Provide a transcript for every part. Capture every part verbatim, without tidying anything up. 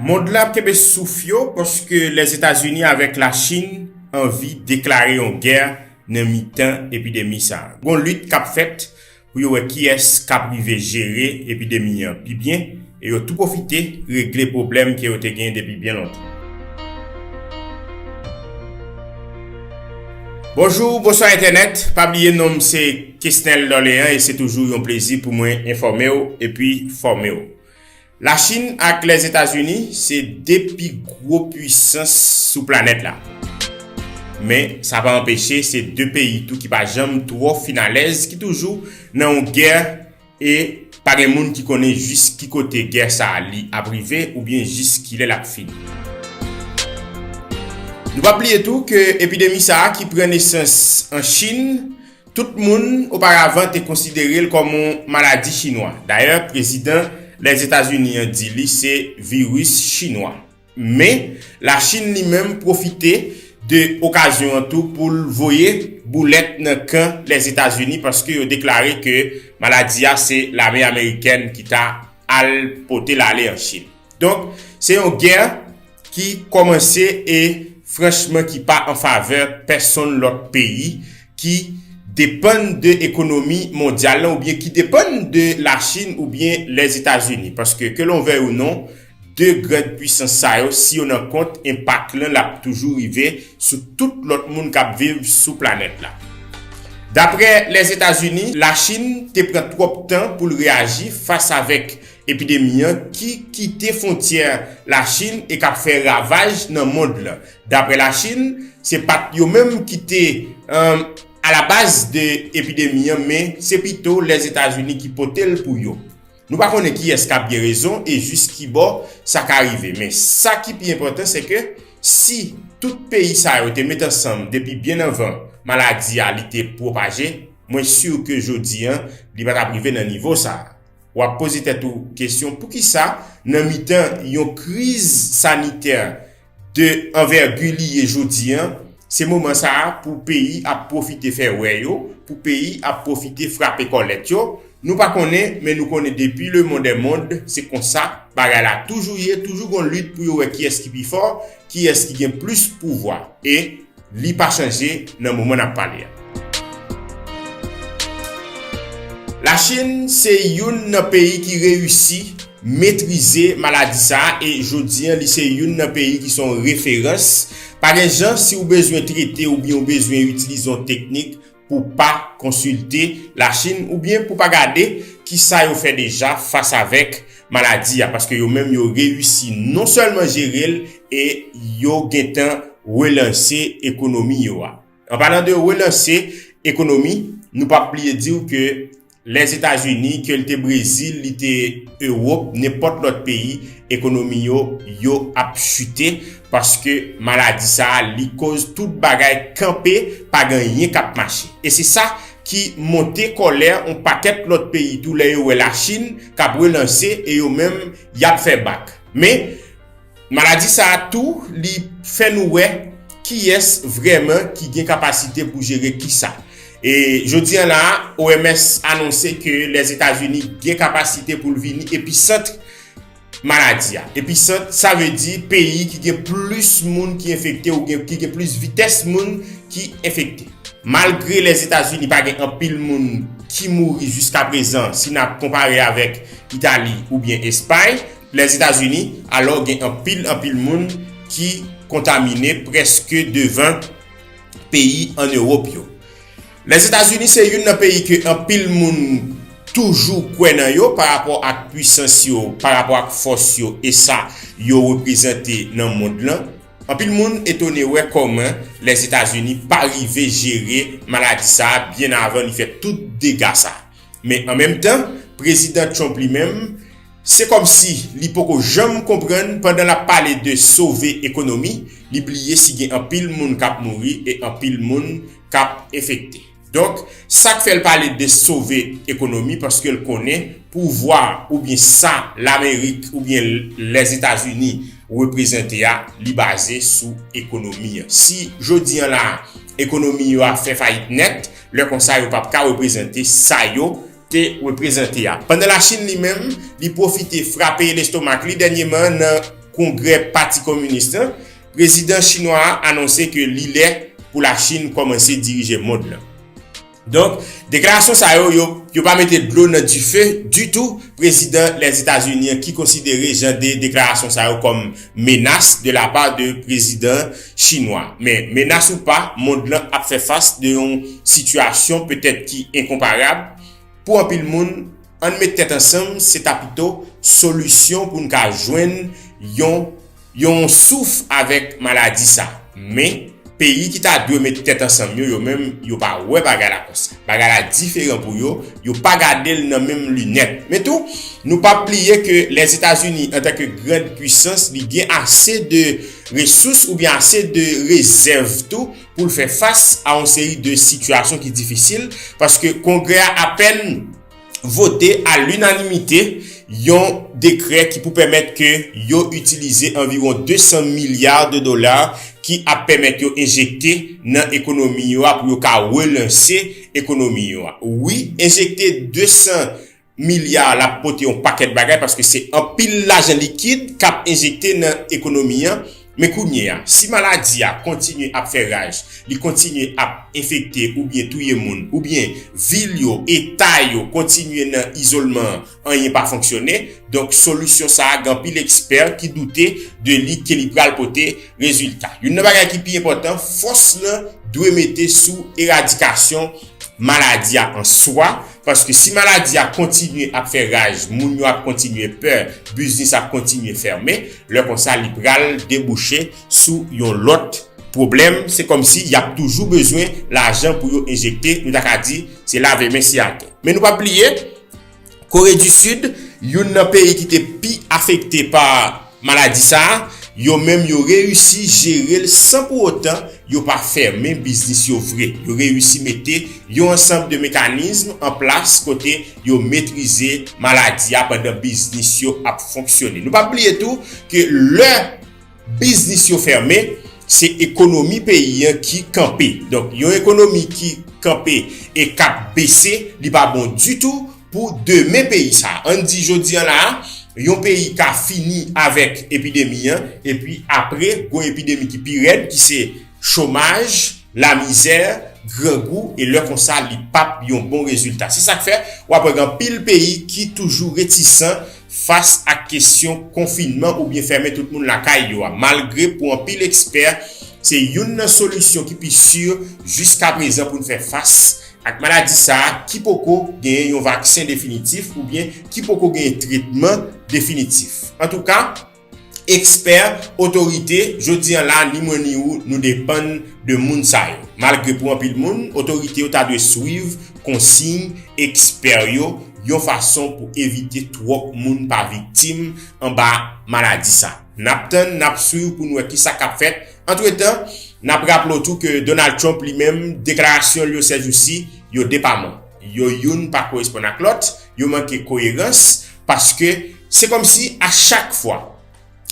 Mond lan ap kenbe souf yo paske Lèzetazini avèk Lachin anvi deklare yon gè nan mitan epidemi sa a. Gon lit k ap fèt pou yo wè kiyès k ap rive jere epidemi an pi byen, e yo tou pwofite regle pwoblèm ke yo te gen depi byen lontan. Bonjou, bonswa entènèt. Pa bliye non m se Kesnel Dorlean e se toujou yon plezi pou mwen enfòme w epi fòme w. Lachin ak Lèzetazini se de pi gwo pwisans sou planèt la. Men, sa pa anpeche se de peyi tou ki pa janm twò fin alèz, ki toujou nan yon gè e pa gen moun ki konnen jis ki kote gè sa a li ap rive oubyen jis kilè l ap fini. Nou pa bliye tou ke epidemi sa a ki pran nesans an Chin, tout moun oparavan te konsidere l kòm yon maladi chinwa. Dayè, prezidan Lèzetazini an di li se viris chinwa. Men, Lachin li menm pwofite de okazyon an tou pou l voye boulèt nan kan Lèzetazini paske yo deklare ke maladi a se lame amerikèn ki ta al pote l ale an Chin. Donk, se yon gè ki kòmanse e franchman ki pa an favè pèsonn lòt peyi ki depann de ekonomi mondyal lan oubyen ki depann de Lachin oubyen Lèzetazini. Paske, ke l'on veuille ou non, de gran pwisans sa yo, si yo nan kont, enpak lan l ap toujou rive sou tout lòt moun k ap viv sou planèt la. Daprè Lèzetazini, Lachin te pran twòp tan pou l reyaji fas avèk epidemi an ki kite fwontyè Lachin e k ap fè ravaj nan mond lan. Daprè Lachin, se pa t yo menm ki te, euh, alabaz de epidemi an, men se pito Lèzetazini ki pote l pou yo. Nou pa konnen kiyès k ap gen rezon e jis ki bò sa ka rive. Men sa ki pi enpòtan, se ke si tout peyi sa yo te met ansanm depi byen anvan maladi a li te pwopaje, mwen si ke jodi an, li pa t ap rive nan nivo sa a. W ap poze tèt ou kesyon, poukisa nan mitan yon kriz sanitè de anvègi li ye jodi an, se moman sa a pou peyi ap pwofite fè wè yo, pou peyi ap pwofite frape kòlèt yo? Nou pa konnen, men nou konnen depi le monde est monde, se konsa bagay la toujou ye, toujou gon lit pou yo wè kiyès ki pi fò, kiyès ki gen plis pouvwa. E li pa chanje nan moman n ap pale a. Lachin se youn nan peyi ki reyisi metrize maladi sa a e jodi an li se youn nan peyi ki se yon referans. Pa gen jan si w bezwen trete oubyen w bezwen itilize yon teknik pou pa konsilte Lachin oubyen pou pa gade kisa yo fè deja fas avèk maladi a, paske yo menm yo reyisi non sèlman jere l e yo gentan relanse ekonomi yo a. An palan de relanse ekonomi, nou p ap bliye di w ke Lèzetazini, ke l te Brezil, li te Ewòp, nenpòt lòt peyi, ekonomi yo, yo ap chite paske maladi sa a, li koz tout bagay kanpe, pa gen anyen k ap mache. E se sa ki monte kòlè yon pakèt lòt peyi tou lè yo wè Lachin k ap relanse e yo menm y ap fè bak. Men, maladi sa a tou, li fè nou wè kiyès vrèman ki gen kapasite pou jere kisa. E jodi an la a, O M S anonse ke Lèzetazini gen kapasite pou l vini episant maladi a. Episant, sa vle di peyi ki gen plis moun ki enfekte oubyen ki gen plis vitès moun ki enfekte. Malgre Lèzetazini pa gen anpil moun ki mouri jiskaprezan, si n ap konpare avèk Itali oubyen Espay, Lèzetazini, alò, gen anpil, anpil moun ki kontamine, prèske devan peyi ann Ewòp yo. Lèzetazini se youn nan peyi ke anpil moun toujou kwè nan yo pa rapò ak pwisans yo, pa rapò ak fòs yo e sa yo reprezante nan mond lan. Anpil moun etone wè kòman Lèzetazini pa rive jere maladi sa a byen avan li fè tout dega sa a. Men an menm tan, Prezidan Trump li menm, se kòmsi li poko janm konprann pandan l ap pale de sove ekonomi, li bliye si gen anpil moun k ap mouri e anpil moun k ap enfekte. Donk, sa k fè l pale de sove ekonomi, paske l konnen pouvwa oubyen sa Lamerik oubyen Lèzetazini reprezante a, li baze sou ekonomi an. Si jodi an la, ekonomi yo a fè fayit nèt, lè konsa yo p ap ka reprezante sa yo te reprezante a. Pandan Lachin li menm, li pwofite frape lestomak li dènyèman nan kongrè Pati Kominis lan, prezidan chinwa a anonse ke li lè pou Lachin kòmanse dirije mond lan. Donk, deklarasyon sa yo, yo, yo pa mete dlo nan dife ditou prezidan Lèzetazini an ki konsidere jan de deklarasyon sa yo kòm menas de la pa de prezidan chinwa. Men, menas ou pa, mond lan ap fè fas de yon sitiyasyon petèt ki enkonparab. Pou anpil moun, ann met tèt ansanm, se ta pito solisyon pou n ka jwenn yon, yon souf avèk maladi sa. Men, peyi ki ta dwe met tèt ansanm yo, yo menm, yo pa wè bagay la konsa. Bagay la diferan pou yo, yo pa gade l nan menm linèt. Men tou, nou p ap bliye ke Lèzetazini, antanke grand pwisans, li gen ase de resous oubyen ase de rezèv tou pou l fè fas a yon seri de sitiyasyon ki difisil, paske Kongrè a apèn vote a linanimite yon dekrè ki pou pèmèt ke yo itilize anviwon de san milya de dola ki ap pèmèt yo enjekte nan ekonomi yo a pou yo ka relanse ekonomi yo a. Wi, enjekte de san milya l ap pote yon pakèt bagay paske se anpil lajan likid k ap enjekte nan ekonomi an. Men kounye a, si maladi a kontinye ap fè raj, li kontinye ap enfekte oubyen touye moun, oubyen vil yo, eta yo kontinye nan izolman, anyen pa fonksyone. Donk, solisyon sa a, gen anpil ekspè ki doute de li ke li pral pote rezilta. Youn nan bagay ki pi enpòtan, fòs lan dwe mete sou eradikasyon maladi a an swa, paske si maladi a kontinye ap fè raj, moun yo ap kontinye pè, biznis ap kontinye fèmen, lè konsa li pral debouche sou yon lòt pwoblèm. Se kòmsi y ap toujou bezwen lajan pou yo enjekte, nou ta ka di se lave men se atè. Men nou p ap bliye, Kore di Sid, youn nan peyi ki te pi afekte pa maladi sa a, yo menm yo reyisi jere l san pou otan yo pa fèmen biznis yo vre. Yo reyisi mete yon ansanm de mekanizm an plas kote yo metrize maladi a pandan biznis yo ap fonksyone. Nou p ap bliye tou ke lè biznis yo fèmen, se ekonomi peyi an ki kanpe. Donk, yon ekonomi ki kanpe e k ap bese, li pa bon ditou pou demen peyi sa. Ann di jodi an la a, yon peyi ka fini avèk epidemi an, epi apre, gon epidemi ki pi rèd, ki se chomaj, lamizè, grangou, e lè konsa, li p ap yon bon rezilta. Se sa k fè, w ap wè gen anpil peyi ki toujou retisan fas ak kesyon konfinman oubyen fèmen tout moun lakay yo a. Malgre pou anpil ekspè, se youn nan solisyon ki pi si jiskaprezan pou n fè fas ak maladi sa a ki poko genyen yon vaksen definitif oubyen ki poko genyen tretman definitif. Antouka, ekspè, otorite, jodi an la, ni mwen ni ou, nou depann de moun sa yo. Malgre pou anpil moun, otorite yo ta dwe swiv konsiy ekspè yo yon fason pou evite twòp moun pa viktim anba maladi sa. N ap tann, n ap swiv pou n wè kisa k ap fèt. Antretan, n ap raple w tou ke Donald Trump li menm, deklarasyon l yo sèjousi, yo depaman. Yo youn pa koresponn ak lòt, yo manke koerans, paske se kòmsi a chak fwa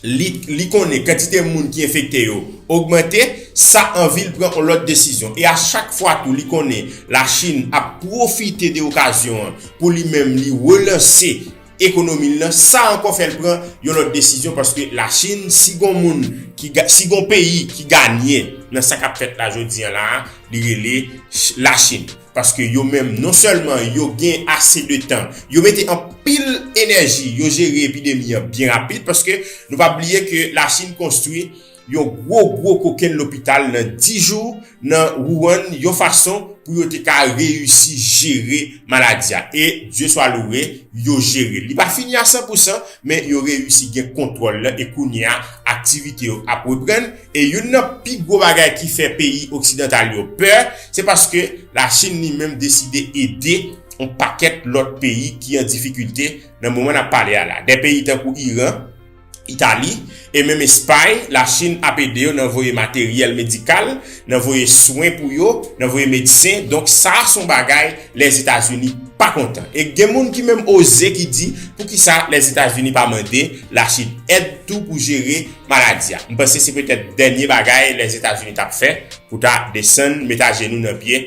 li, li konnen kantite moun ki enfekte yo ogmante, sa anvi l pran yon lòt desizyon. E a chak fwa tou li konnen Lachin ap pwofite de okazyon an pou li menm li relanse ekonomi l lan, sa ankò fè l pran yon lòt desizyon, paske Lachin, si gon moun ki ga-, si gon peyi ki ganye nan sa k ap fèt la jodi an la a, li rele Ch-, Lachin. Paske yo menm, non sèlman yo gen ase de tan, yo mete anpil enèji, yo jere epidemi an byen rapid, paske nou pa bliye ke Lachin konstwi yon gwo, gwo kokenn lopital nan dis jou nan Wuhan, yon fason pou yo te ka reyisi jere maladi a. E, Dye swa louwe, yo jere l. Li pa fini a san pou san, men yo reyisi gen kontwòl lan, e kounye a, aktivite yo ap reprann. E youn nan pi gwo bagay ki fè peyi oksidantal yo pè, se paske Lachin li menm deside ede yon pakèt lòt peyi ki an difikilte nan moman n ap pale a la. De peyi tankou Iran, Itali, e menm Espay, Lachin ap ede yo nan voye materyèl medikal, nan voye swen pou yo, nan voye medsen. Donk, sa a se yon bagay Lèzetazini pa kontan. E gen moun ki menm oze ki di, poukisa Lèzetazini pa mande Lachin èd tou pou jere maladi a? M panse se petèt dènye bagay Lèzetazini t ap fè pou ta desann, met ajenou nan pye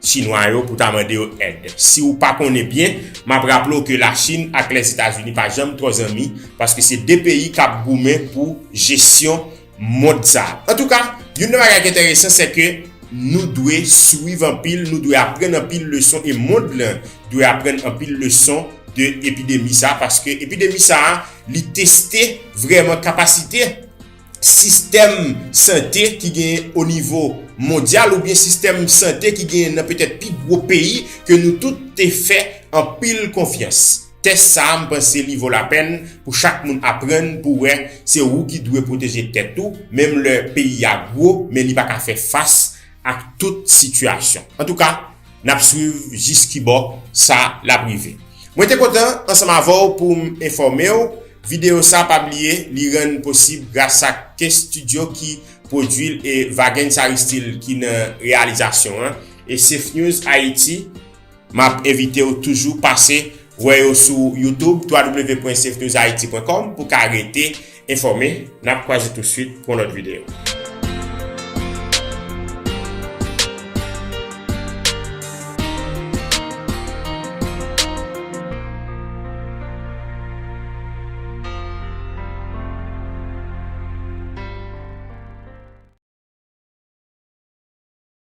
Chinwa yo pou ta mande yo èd. Si w pa konnen byen, m ap raple w ke Lachin ak Lèzetazini pa janm twò zanmi, paske se de peyi k ap goumen pou jesyon mond sa a. Antouka, youn nan bagay ki enteresan, se ke nou dwe swiv anpil, nou dwe aprann anpil leson, e mond lan dwe aprann anpil leson de epidemi sa a, paske epidemi sa a, li teste vrèman kapasite sistèm sante ki genyen o nivo mondyal oubyen sistèm sante ki genyen nan petèt pi gwo peyi ke nou tout te fè anpil konfyans. Tès sa a, m panse li vo lapèn pou chak moun aprann pou wè se ou ki dwe pwoteje tèt ou, menm lè peyi a gwo, men li pa ka fè fas ak tout sitiyasyon. Antouka, n ap swiv jis ki bò sa l ap rive. Mwen te kontan ansanm avè w pou m enfòme w. Videyo sa, pa bliye, li rann posib gras ak K Studio ki pwodui l e Vagens Aristil ki nan reyalizasyon an. E Safe News Haiti, m ap envite w toujou pase wè yo sou YouTube, w w w pwen safe news haiti pwen com, pou ka rete enfòme. N ap kwaze tousuit pou yon lòt videyo.